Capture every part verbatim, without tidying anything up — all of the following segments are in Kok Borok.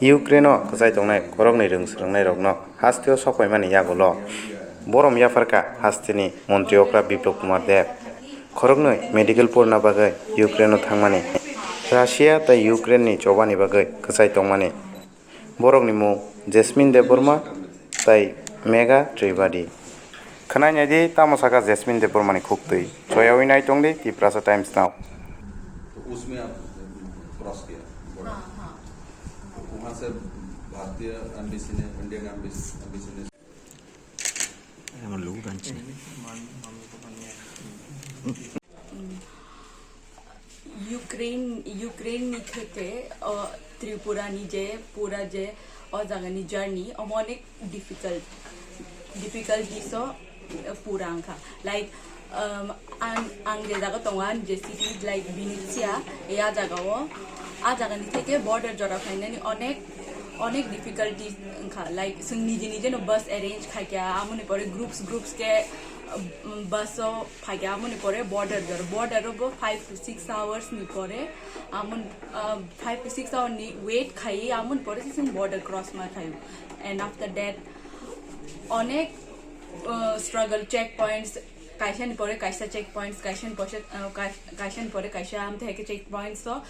Ukraine-o kwchai tongnai khoroknwi rwng swrwngnairokno hasteo sokpaimani yagulo borom yapharkha hasteni montri okra Biplab Kumar Deb. Khoroknwi medical porna bagwi Ukraine-o thangmani. Russia tei Ukraine-ni chobani bagwi kwchai tongmani. Borokni mung Jasmine Debbarma tei Megha Tripathi. Khwnai naidi tamo sakha Jasmine Debbarmani khuktwi. Choyaui nai tongdi Tiprasa Times now. तो उसमें आप क्रॉस किया बॉर्डर। हाँ, हाँ। वहाँ से भारतीय एम्बेसी ने, इंडियन एम्बेसी, एम्बेसी ने আমার লোক আনছে। Ukraine, Ukraine ni theke, uh, Tripura ni je pura je o jaga ni journey omo onek difficult, difficulties o, uh, pura wngkha. Like, um, ang, ang je jaga tongo, ang je city, like, Vinnytsia, e a jaga o, a jaga ni theke border jora phainani onek, onek difficulties wngkha. Like, chwng nije nije no bus arrange khaikha, amoni pore groups, groups ke, um, bus o phaikha, amoni pore border jora, border o bo five to six hours ni pore, amon, uh, five to six hour ni wait khai, amoni pore se chwng border cross ma khai. And after that, onek, uh, struggle, checkpoints, kaisa ni pore kaisa checkpoints, kaisa ni pore, uh, kai-, kaisa ni pore kaisa, amthe hai khe checkpoints o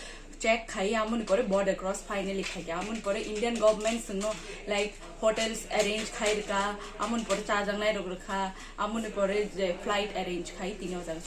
check khai, amoni pore border cross finally khai khe, amoni pore Indian government chwngno, like, hotels arrange khai rwkha, amoni pore chajaknai rok rwkha, amoni pore je flight arrange khai tini o jaga.